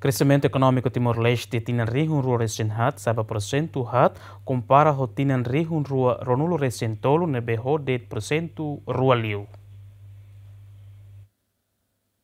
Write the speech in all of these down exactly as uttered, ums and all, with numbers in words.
Kreximentu ekonómiku Timor-Leste tinan rihun rua resin haat sa'e ba porsentu haat, kompara ho tinan rihun rua ruanulu resin tolu ne'ebé ho de'it porsentu rua liu.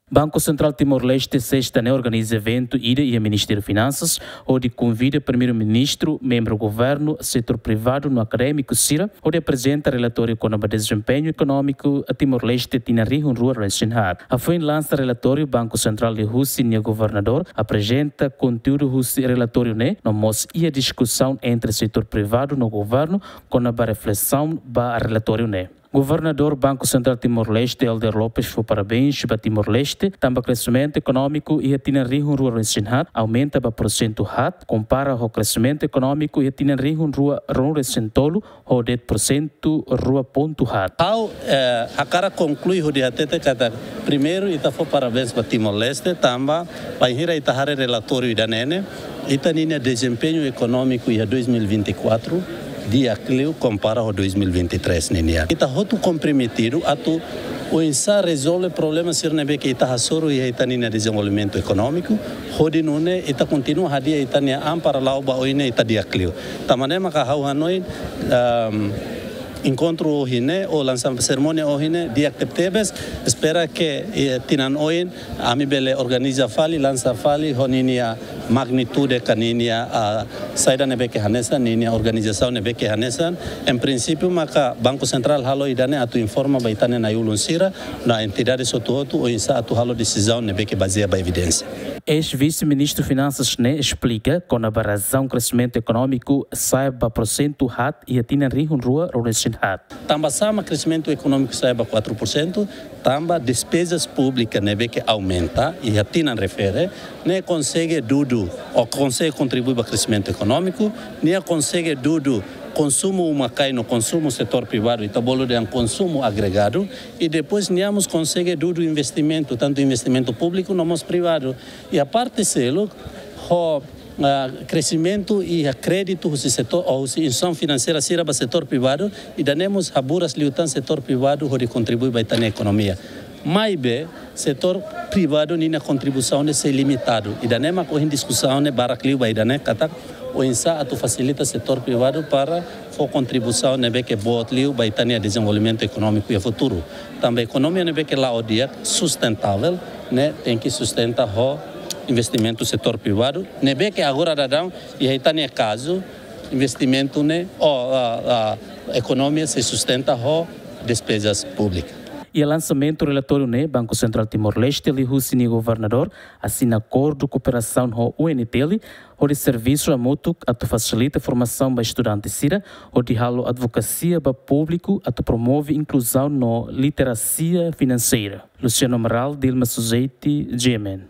Banku Sentrál Timor-Leste, sesta ne'e, organiza eventu ida iha Ministériu Finansas, hodi konvida Primeiru-Ministru, membru governu, setór privadu no akadémiku sira, hodi aprezenta relatóriu kona-ba dezempeñu ekonómiku Timor-Leste tinan rihun rua resin haat. Hafoin lansa relatóriu, Banku Sentrál liuhusi nia governadór aprezenta konteúdu husi relatóriu ne'e, no mós iha diskusaun entre setór privadu no governu kona-ba reflesaun ba relatóriu ne'e. Governadór Banku Sentrál Timor-Leste, Helder Lopes, fó parabéns ba Timor-Leste, tanba kreximentu ekonómiku iha tinan rihun rua resin haat aumenta ba porsentu haat, kompara ho kreximentu ekonómiku iha tinan rihun rua ruanulu resin tolu, ho de'it porsentu rua pontu haat. Ha'u, eh, hakarak konklui hodi hatete katak, primeiru, ita fó parabéns ba Timor-Leste, tanba bainhira ita haree relatóriu ida-ne'e ne'e, ita-nia dezempeñu ekonómiku iha dois mil e vinte e quatro di'ak liu kompara ho dois mil e vinte e três ninian. Ita hotu komprometidu atu oinsá rezolve problema sira ne'ebé ke ita hasoru iha ita-nia dezenvolvimentu ekonómiku, hodi nune'e ita kontinua hadi'a ita-nia an para la'o ba oin ne'e ita di'ak liu. Tanba ne'e maka ha'u hanoin, ehm, enkontru ohin ne'e, ou lansa serimónia ohin ne'e, di'ak tebetebes, espera ke, eh, tinan oin, ami bele organiza fali, lansa fali, ho ninia magnitude ka ninia, ah, saida ne'ebé ke hanesan, ninia organizasaun ne'ebé ke hanesan. Em princípio, maka Banku Sentrál halo ida-ne'e atu informa ba ita-nia na'i-ulun sira, no entidade hotu-hotu, oinsá atu halo desizaun ne'ebé ke bazeia ba evidénsia. Eis-Vise-Ministru Finansas ne'e esplika kona-ba razaun kreximentu ekonómiku sa'e ba porsentu haat iha tinan rihun rua ruanulu resin haat. Tanba sá mak kreximentu ekonómiku sa'e ba quatro por cento, tanba despezas públika ne'ebé ke aumenta iha tinan refere, ne'e konsege dudu, ou konsege kontribui ba kreximentu ekonómiku, nia konsege dudu konsumu uma-kain no konsumu setór privadu, ita bolu dehan konsumu agregadu, i depois nia mós konsege dudu investimentu, tantu investimentu públiku no mós privadu. Iha parte seluk, ho, ah, kreximentu iha kréditu husi setór, ou husi instituisaun finanseira sira ba setór privadu, ida-ne'e mós haburas liután setór privadu hodi kontribui ba ita-nia ekonomia. Maibé, setór privadu ninia kontribuisaun ne'e sei limitadu. Ida-ne'e mak ohin diskusaun ne'e barak liu ba ida-ne'e katak oinsá atu fasilita setór privadu para fó kontribuisaun ne'ebé ke boot liu ba ita-nia dezenvolvimentu ekonómiku iha futuru. Tanba ekonomia ne'ebé ke la'o di'ak, sustentável, ne'e tenke sustenta ho investimentu setór privadu, ne'ebé ke agora daudaun, iha ita-nia kazu, investimentu ne'e, ou, ah, ah, ekonomia sei sustenta ho despezas públika. Iha lansamentu relatóriu ne'e, Banku Sentrál Timor-Leste liuhusi nia governadór asina akordu kooperasaun ho U N T L, hodi servisu hamutuk atu fasilita formasaun ba estudante sira, hodi halo advokasia ba públiku atu promove inkluzaun no literasia finanseira. Luciano Amaral, Dilma Suzeiti, G M N.